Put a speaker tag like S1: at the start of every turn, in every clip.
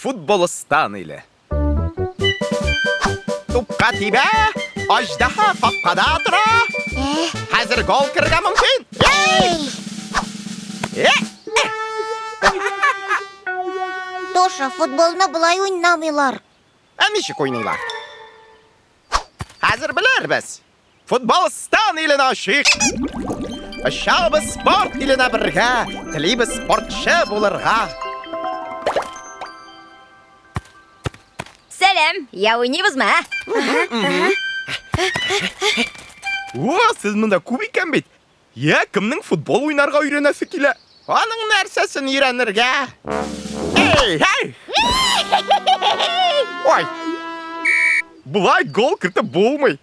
S1: Футболыстан иле. Тупка тибә, аждаһа капкада тора. Хәзер гол керергә мөмкин.
S2: Эй! Тоша, футболны болай уйнамыйлар.
S1: Ә ничек уйныйлар? Хәзер белербез. Футболстан иленә очыйк. Очабыз спорт иленә бергә, телибез спортчы булырга.
S3: Сәлам, я уйныйбызмы, ә?
S1: О, сез монда күп икән бит. Я, кемнең футбол уйнарга өйрәнәсе килә? Аның нәрсәсен өйрәнергә? Эй, эй! Ой! Болай гол кертеп булмый.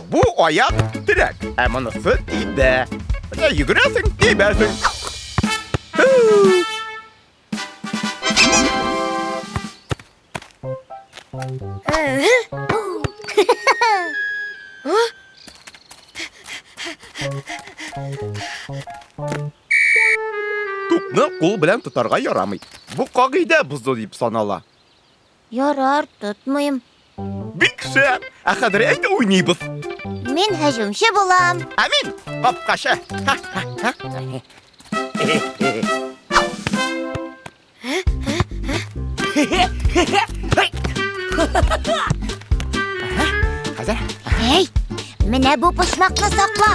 S1: Бу аяк терәк, ә монысы тибә. Менә йөгерәсең, тибәсең. Тупны кул белән тотарга ярамый. Бу кагыйдә бозу дип санала.
S2: Ярар, тотмыйм.
S1: Бик шәп! Ә хәзер әйдә уйныйбыз.
S2: Мин һөҗүмче булам.
S1: Ә мин капкачы. Хәзер.
S2: Әй, менә бу почмакны сакла.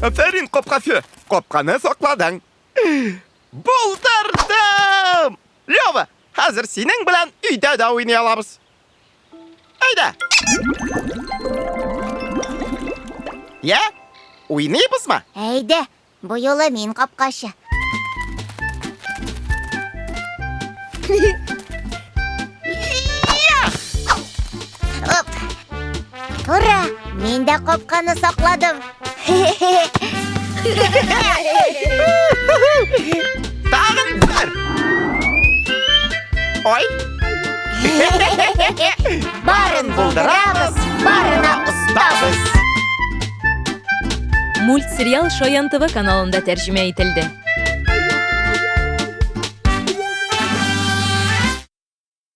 S1: Афәрин, капкачы! Капканы сакладың. Булдырдым! Лева, хәзер синең белән өйдә дә уйный алабыз. Әйдә! Я, уйныйбызмы?
S2: Әйдә, бу юлы мин капкачы. Оп. Ура! Мин дә капканы сакладым.
S1: Тагын бер! Ой!
S2: Барын булдырабыз, барына остабыз.
S4: Мультсериал Шаян ТВ каналында тәрҗемә ителде.